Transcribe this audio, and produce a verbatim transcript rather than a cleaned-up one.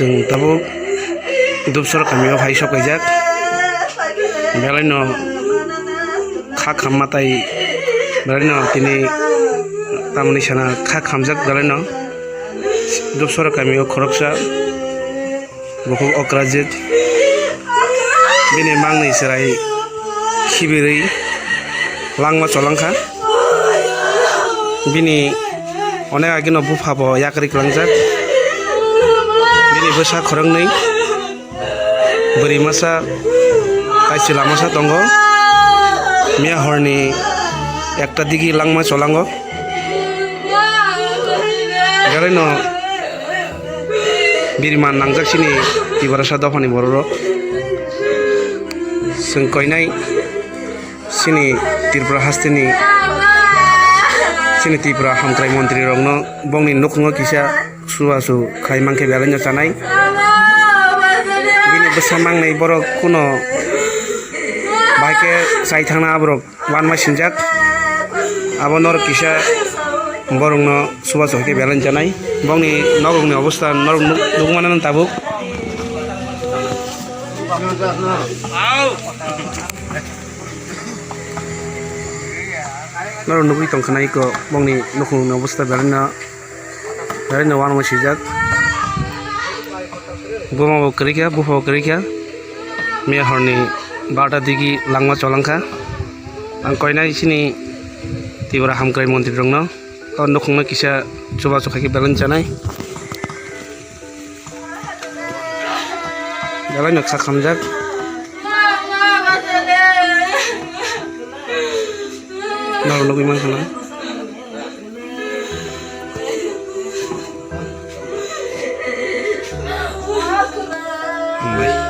Chwng tabuk Dupsor kamio hai sok kaijak. Belaino kha khamma tai belaino tini tamoni sana kha khamjak belaino. Dupsor kamio khoroksa bukhuk Okrajit bini mangni chwrai khibirwi langma cholangkha. Bini onek agino bupha bo yakri kwlangjak. Bini bwsa khoroknwi bwrwi masa kaisi lama sa tongo. Miya horni ekta digi langma cholango. Garaino birman nangjak sini Tiprasa dophani bororok. Chwng koinai sini Tripura hasteni sini Tripura hamkrai montri rokno bongni nukhungo kisa chubachu khai mankhe belaino chanai. Bini bwsa mangnai borok kuno bai khe chai thangna aborok wanma sinjak. Abo norok kisa borokno chubachu hai khe belaino chanai. Bongni nokrokni obostha norok nuk-, nukmano tabuk. Norok nugwi tongkha na iko bongni nukhungni obostha belaino, belaino uanama swijak. Buma bo kwrwi kha, bupha bo kwrwi kha. Miya horni barta digi langma cholangkha. Ang koinai sini Tripura hamkrai montri rokno o nukhungno kisa chubachu khai khe belaino chanai. Belaino kha khamjak. Norok nugwi mankha na. Hambai.